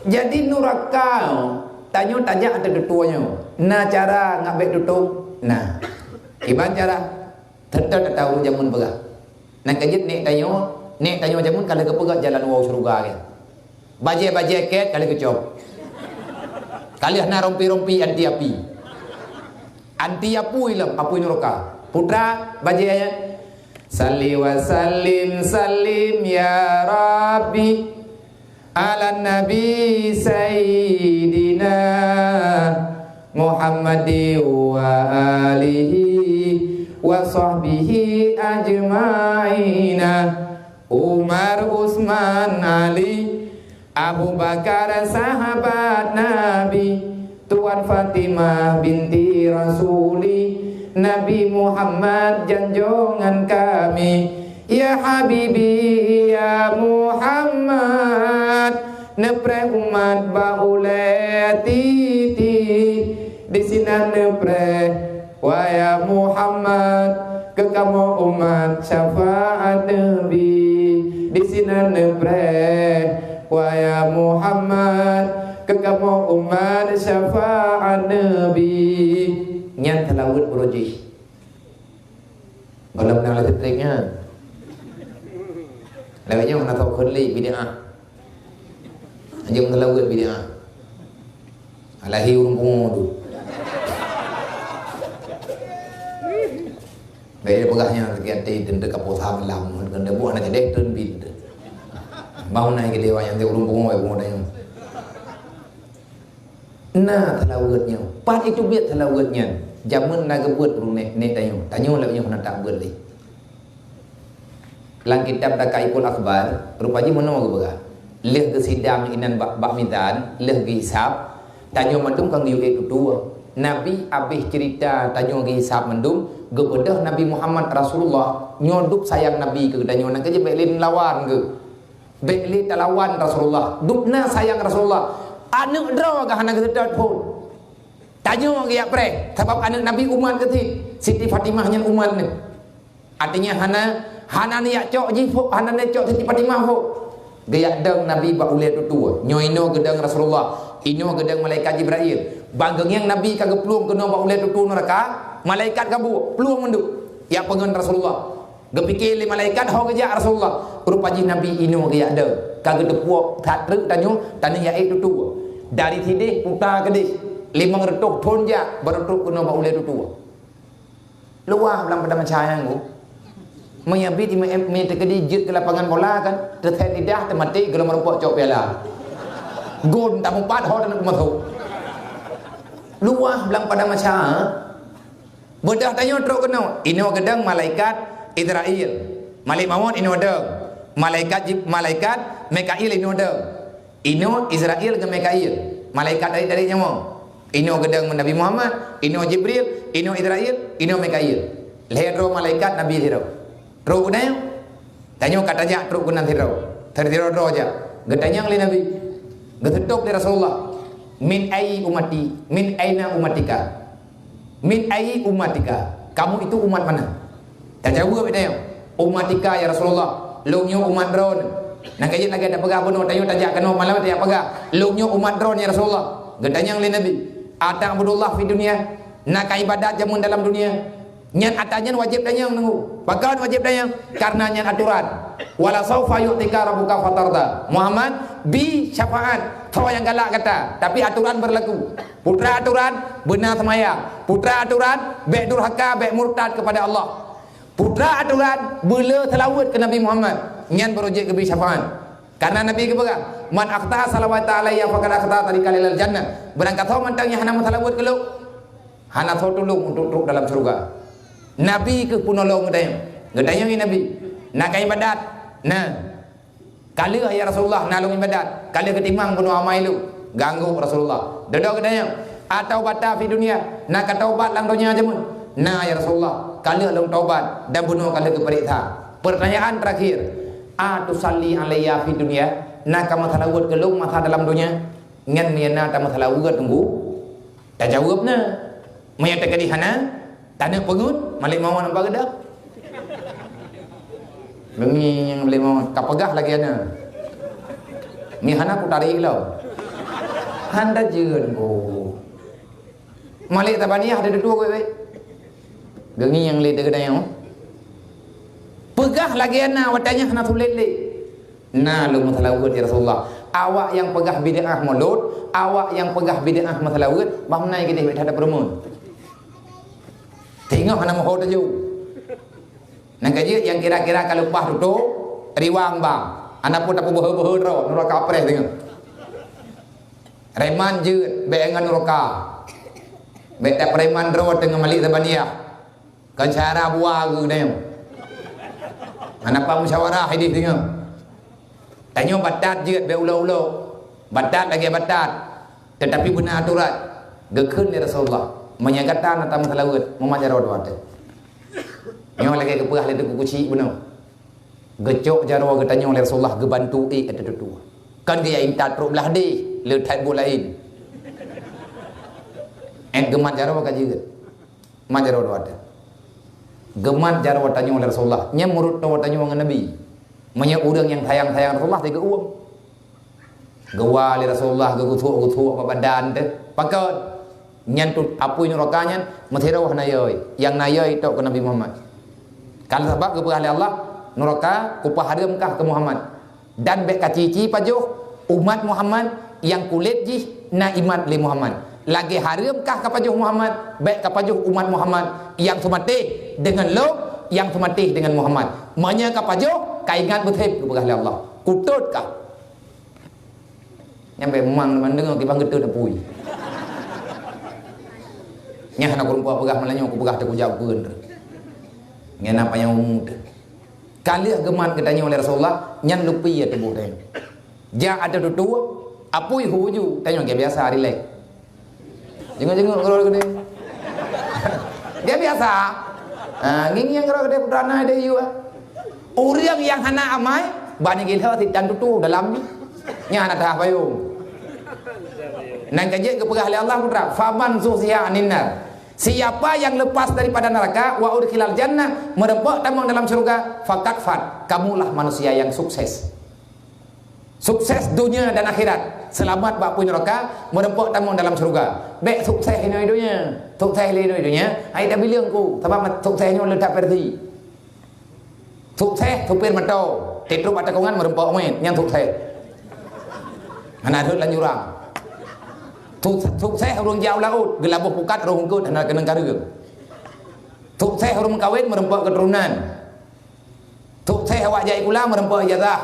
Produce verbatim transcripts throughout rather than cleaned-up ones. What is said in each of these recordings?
Jadi nuraka, tanyoe tajak ateueh tutoe nyoe. Na cara ngat bèk tutong? Na. Kiban cara? Teutap tatahu jameun peugah. Nyan ka jeuet nèk tanyoe, nèk tanyoe jameun ka lheueh geupeugah jalan woe syeuruga nyan. Bajèe-bajèe kèt ka lheueh geucop. Ka lheueh na rompi-rompi anti api. Anti apui lom, apui nuraka. Putra, bajèe nyan. Salli wa sallim, sallim ya Rabbi. Ala Nabi Sayyidina Muhammadin wa alihi wa sahbihi ajma'ina. Umar, Utsman, Ali, Abu Bakar sahabat Nabi, Tuan Fatimah binti Rasuli, Nabi Muhammad janjongan kami. Ya Habibi, ya Muhammad, neupreh umat bak ulèe titi, disinan neupreh, wahai Muhammad, keu kamoe umat syafaat Nabi, disinan neupreh, wahai Muhammad, keu kamoe umat syafaat Nabi. Nyan seulaweuet beurojih. Gohlom na listrik nyan. Lagèe nyoe na tho kheun lé bid'ah. Anjeung seulaweuet bid'ah. Lahé ureueng pungo tu. Bèk peugah nyan sakét até, teuntèe kapoh sa malam, teuntèe buet aneuk keudéh teun bin. Bang na keudéh awak nyan teuh ureueng pungo, pungo tanyoe. Na seulaweuet nyoe. Pat itu biet seulaweuet nyan. Jameun na geubeuet ureueng nèk, nèk tanyoe. Tanyoe lagèe nyoe hana tabeuet lé. Lam kitab Daqaiqul Akhbar, rupa jih meunoe geupeugah. Lheueh geusidang inan bak, bak mizan, lheueh geuhisab, tanyoe mandum ka geuyue ék tutoe. Nabi abéh ceurita tanyoe geuhisab mandum, geubeudôh Nabi Muhammad Rasulullah. Nyoe dub sayang Nabi keu geutanyoe, nyan keuh jeuet bèk lé neulawan geuh. Bèk lé talawan Rasulullah. Dub na sayang Rasulullah. Aneuk droe geuh hana geuseutôt phôn. Tanyoe geujak preh, sabab aneuk Nabi umat geuh cit. Siti Fatimah nyan umat neuh. Artinya hana, hana neujak cok jih phôn, hana neujak cok Siti Fatimah phôn. Geujak dong Nabi bak ulèe tutoe. Nyoe inoe geudong Rasulullah. Inoe geudong malaikat Jibrail. Bak geungieng Nabi ka geuplueng keunoe bak ulèe tutoe nuraka, malaikat ka buet, plueng mandum. Jak peungon Rasulullah. Geupike lé malaikat ho geujak Rasulullah. Rupa jih Nabi inoe geujak dong. Ka geuteupeue that treuk tanyoe, tanyoe jak ék tutoe. Dari sideh puta keudeh. Limong reutôh thon jak, barô trok keunoe bak ulèe tutoe. Luwah blang pada macam nyan ku. Meunyo bi, meunyo teukeudi jeuet keu lapangan bola kan, teusét lidah, teumaté, geulom meurumpok cok piala. Gon tameupat ho taneuk masôk. Luwah blang pada macam. Beudôh tanyoe trok keunoe, inoe geudong malaikat Izrail. Malik mawöt inoe dong. Malaikat Jib-, malaikat Mikail inoe dong. Inoe Izrail ngon Mikail, malaikat dari, dari nyawa. Inoe geudong Nabi Muhammad, inoe Jibril, inoe Izrail, inoe Mikail. Lhèe droe malaikat Nabi sidroe. Trok keunoe, tanyoe ka tajak trok keunan sidroe. Sidroe-droe jak. Geutanyong lé Nabi. Geuseutôt lé Rasulullah. "Min ayyi ummati, min aina ummatika?" "Min ayyi ummatika?" Kamu itu umat mana? Tajaweueb tanyoe, "Ummatika ya Rasulullah, lôn nyoe umat droeneuh." Nyan ka jeuet lagèe tapeugah bunoe, tanyoe tajak keunoe malam tajak peugah, "Lôn nyoe umat droeneuh ya Rasulullah." Geutanyong lé Nabi, "Ata'budullah fid dunya?" Na ka ibadat jameun dalam dunia? Nyan ata nyan wajéb tanyong nunggu. Pakon wajéb tanyong? Karena nyan aturan. "Wala saufa yu'tika rabbuka fatarda." Muhammad, bi syafaat. Soe nyang galak gata, tapi aturan berlaku. Putra aturan, beuna seumayang. Putra aturan, bèk durhaka, bèk murtad kepada Allah. Putra aturan, beu le seulaweuet keu Nabi Muhammad. Nyan baru jeuet geubri syafaat. Karena Nabi geupeugah, "Man akhta salawata alayya faqad akhta tariqan ilal jannah." Barangkasoe mantong nyang hana meuseulaweuet keu lôn, hana soe tulông untuk trok dalam syeuruga. Nabi keuh peunolong geutanyoe. Geutanyong lé Nabi, "Na ka ibadat?" "Na." "Ka lheueh ya Rasulullah na lôn ibadat, ka lheueh geutimang bunoe amai lôn." Geunggok Rasulullah. Dudoe geutanyong, "Ataubata fid dunya?" Na ka taubat lam donya jameun? "Na ya Rasulullah, ka lheueh lôn taubat dan bunoe ka lheueh geupareksa." Pertanyaan terakhir, "Atusalli alayya fid dunya?" Na ka meuseulaweuet keu lôn masa dalam donya? Nyan meunyo na tameuseulaweuet teungku, tajaweueb na. Meunyo teukeudi hana, taneuk peungeut, malèe mawöt nampak geudah. Beungi nyang malèe mawöt, ka peugah lagèe na. Meunyo hana, kutarék lom. Hana jeuet, oh. Malik Zabaniah ada dua wék-wék. Geungieng lé teugeudayong. Peugah lagée na watée nyan hana sulet lé. Na lôn meuseulaweuet, ya Rasulullah. Awak nyang peugah bid'ah mulod, awak nyang peugah bid'ah meuseulaweuet, bah meunai keudeh bék that peureumeun. Teungoh hana meuho teuju. Nang ka jeuet nyang kira-kira ka leupah tutoe, riwang bang. Hana peue tapeubeuhe-beuhe droe, nuraka preh teungoh. Preman jeuet, bék ngon nuraka. Bék tapreman droe teungoh Malik Zabaniah. Kon syara buah geuh nyoe. Hana pat musyawarah ideh teungoh. Tanyoe batat jeuet bék ulok-ulok. Batat lagée batat. Teutapi beuna aturan. Geukheun lé Rasulullah, "Meunyoe gata na tameuseulaweuet, mumat jaroe dua teuh." Nyoe lagée geupeugah lé Teungku Kuchik bunoe. Geucok jaroe geutanyoe lé Rasulullah geubantu ék ateueh tutoe. Kon geujak intat trok blah deh, le that buet laén. Ék geumat jaroe ka jeuet. Mat jaroe dua teuh. Geumat jaroe tanyoe lé Rasulullah. Nyan meureutoe tanyoe ngon Nabi. Meunyoe ureuëng nyang sayang-sayang Rasulullah, teuka uem. Geuwa lé Rasulullah, geugeusuek-geusuek bak badan teuh. Pakon? Nyan tu apui nuraka nyan meusidroe hana yôi. Nyang na yôi tok keu Nabi Muhammad. Kan sabab geupeugah lé Allah, nuraka kupahareuem kah keu Muhammad. Dan bék kacici pajoh umat Muhammad nyang kulét jih na imat lé Muhammad. Lagée hareuem kah kapajoh Muhammad, bék kapajoh umat Muhammad nyang seumatéh deungon lôn, nyang seumatéh deungon Muhammad. Meunyoe kapajoh, kaingat beutép geupeugah lé Allah. Kutot kah. Nyang bék mang teuma deungoe kiban geutot apui. Nyan hana kureumpok peugah malam nyoe kupeugah teuh kujak ukeuen teuh. Nyan apa nyang umu teuh. Ka lheueh geumat geutanyoe lé Rasulullah, nyan leupie tuboh tanyoe. Jak ateueh tutoe, apui hu uju, tanyoe gét biasa rilek. Jenguk-jenguk keudroe keudeh. Gét biasa. Ha, ngieng-ngieng keudroe keudeh putra na deh yue. Ureuëng nyang hana amai, bani gilho sitan tutoe dalam nyan hana teuhah payong. Nang ka jeuet geupeugah lé Allah putra, "Faman zuhziha 'anin nar." Siapa yang lepas daripada neraka, wa udkhilal jannah, meureumpok tamong dalam syurga, faqad faz, kamulah manusia yang sukses. Sukses dunia dan akhirat, seulamat bak apui nuraka, meureumpok tamong dalam syurga. Bék sukses inoe dunia, sukses lé inoe dunia, hai tabileung ku, sabab sukses nyoe le that versi. Sukses supir moto, titrok bak tikongan meureumpok muet, nyan sukses. Hana rhot lam jurang. Suk-, sukses ureuëng jak u laôt, geulaboh pukat roh eungkot hana keunong kareueng. Sukses ureuëng meukawen meureumpok keuturonan. Sukses awak jak sikula meureumpok ijazah.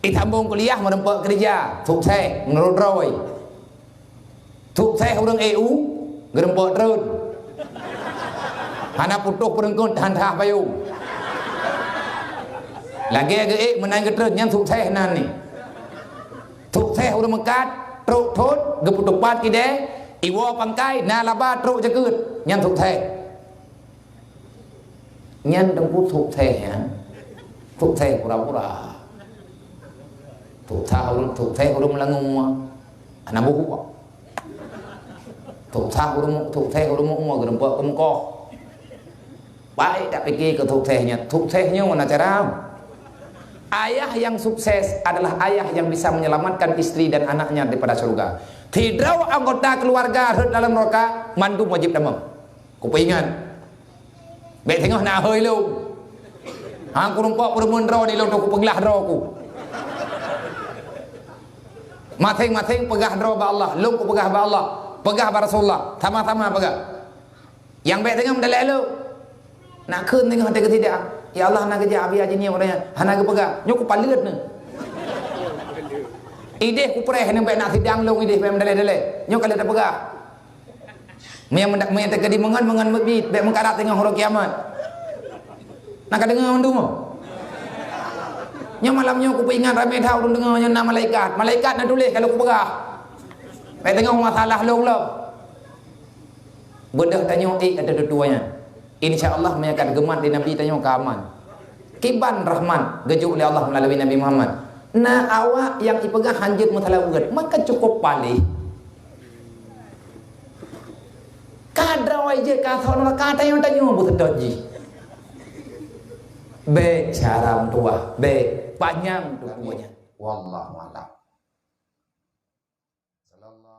Isambong kuliah meureumpok keurija, sukses meunurot droe. Sukses ureuëng A U, geureumpok treun. Hana putôh peureungkot, han teuhah payong. Lagée geuék meunan geutreun, nyan sukses nan ni. Sukses ureuëng meukat, trok thot, geupeutupat kidée, iwoe pangkai, na laba trok jakeuet, nyan sukses. Nyan teungku sukses nyan. Sukses pura-pura. Sukses ureuëng, sukses ureuëng meulangong. Hana buhua. Sukses ureuëng, sukses ureuëng meulangong geureumpok keu mukoh. Baik tak pikir keu sukses nyan. Sukses nyoe mana cara? Ayah yang sukses adalah ayah yang bisa menyelamatkan istri dan anaknya daripada syurga. Sidroe anggota keluarga rhot dalam neraka, mandum wajib tamong. Kupeuingat. Bék teungoh na hôi lôn. Hang kureumpok peurumun droe di lôn tu kupeuglah droe ku. Maséng-maséng peugah droe bak Allah, lôn kupeugah bak Allah, peugah bak Rasulullah, sama-sama peugah. Nyang bék teungoh meudalek lôn. Nak kheun teungoh teuka sidang. Ya Allah, na geujak abi haji nyoe ureuëng nyan. Hana geupeugah. Nyoe kupaleuet neuh. Ideh kupreh neuh bék nak sidang lôn ideh bék meudalek-dalek. Nyoe ka lheueh tapeugah. Meunyo meuda-, meunyo teukeudi meungon, meungon meubiet, bék meukarat teungoh uroe kiamat. Na ka deungoe mandum? Nyoe malam nyoe kupeuingat ramé that ureuëng deungoe nyoe na malaikat. Malaikat na tuléh ka lheueh kupeugah. Bék teungoh masalah lôn lom. Beudôh tanyoe ék ateueh tutoe nyan. Insya Allah meunyo ka geumat lé Nabi tanyoe ka aman. Kiban rahmat geujok lé Allah meulalu Nabi Muhammad. Na awak nyang ipeugah hanjeuet meuseulaweuet, maka cukup paléh. Ka droe jeuet ka asoe nuraka, tanyoe-tanyoe beuseudot jih. Bék cara meutuwah, bék panyang tutoe nyan. Wallahu a'lam. Lalla